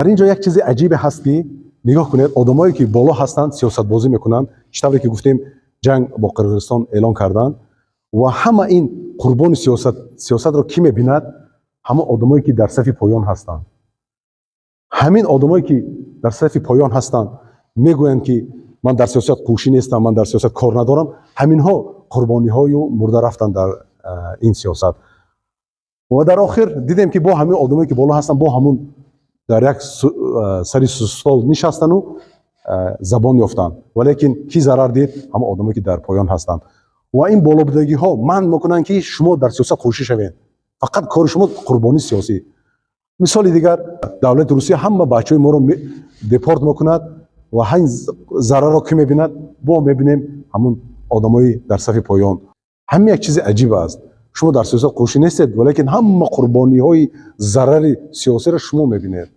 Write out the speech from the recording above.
Дар ин ҷо як чизи аҷибе ҳаст, ки нигоҳ кунед, одамое ки боло ҳастанд, сиёсатбозӣ мекунанд. Чӣ тавре ки гуфтем, ҷанг бо Қирғизистон эълон карданд ва ҳама ин қурбони сиёсат, сиёсатро кӣ мебинад? Ҳама одамое ки дар сафи поён ҳастанд. Ҳамин одамое ки дар сафи поён ҳастанд, мегӯянд, ки ман дар сиёсат қӯшӣ нестам, ман дар сиёсат кор надорам. Ҳаминҳо қурбониҳою мурда рафтанд дар ин сиёсат. Ва дар охир дидем, ки бо ҳамин одамое ки боло ҳастанд, бо ҳамун дар як сари стол нишастану забон ёфтанд. Валекин кӣ зарар дид? Ҳама одамое ки дар поён ҳастанд. Ва ин болобудагиҳо манъ мекунанд, ки шумо дар сиёсат қӯшӣ шавед. Фақат кори шумо қурбонии сиёсӣ. Мисоли дигар, давлати Русия ҳама бачаҳои моро депорт мекунад ва ҳамин зарарро кӣ мебинад? Бо мебинем, ҳамун одамои дар сафи поён. Ҳамин як чизи аҷиб аст: шумо дар сиёсат қӯшӣ нестед, валекин ҳама қурбониҳои зарари сиёсиро шумо мебинед.